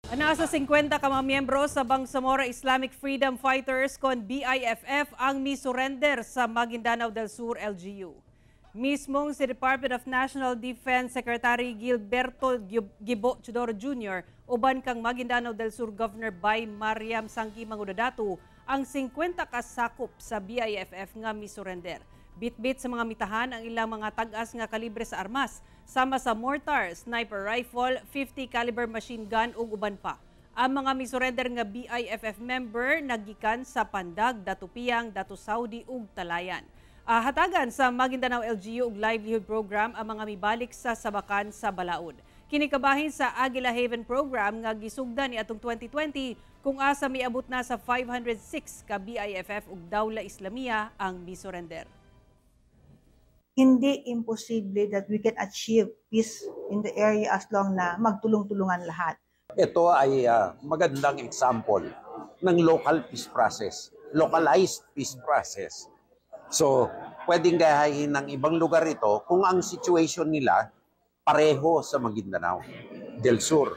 Nasa 50 ka mga miyembro sa Bangsamoro Islamic Freedom Fighters kon BIFF ang mi-surrender sa Maguindanao del Sur LGU. Mismong si Department of National Defense Secretary Gilberto Gibo Teodoro Jr. uban kang Maguindanao del Sur Governor Bai Mariam Sangki Mangudadatu ang 50 kasakop sa BIFF nga mi-surrender. Bitbit sa mga mitahan ang ilang mga tag-as nga kalibre sa armas, sama sa mortar, sniper rifle, 50 caliber machine gun ug uban pa. Ang mga misurrender nga BIFF member nagikan sa Pandag, Datu Piang, Datu Saudi ug Talayan. Hatagan sa Maguindanao LGU og livelihood program ang mga mibalik sa Sabakan sa Balaod. Kini kabahin sa Agila Haven program nga gisugdan ni atong 2020 kung asa miabot na sa 506 ka BIFF ug Dawla Islamia ang misurrender. Hindi imposible that we can achieve peace in the area as long na magtulong-tulungan lahat. Ito ay magandang example ng local peace process, localized peace process. So, pwedeng gayahin ng ibang lugar ito kung ang situation nila pareho sa Maguindanao del Sur.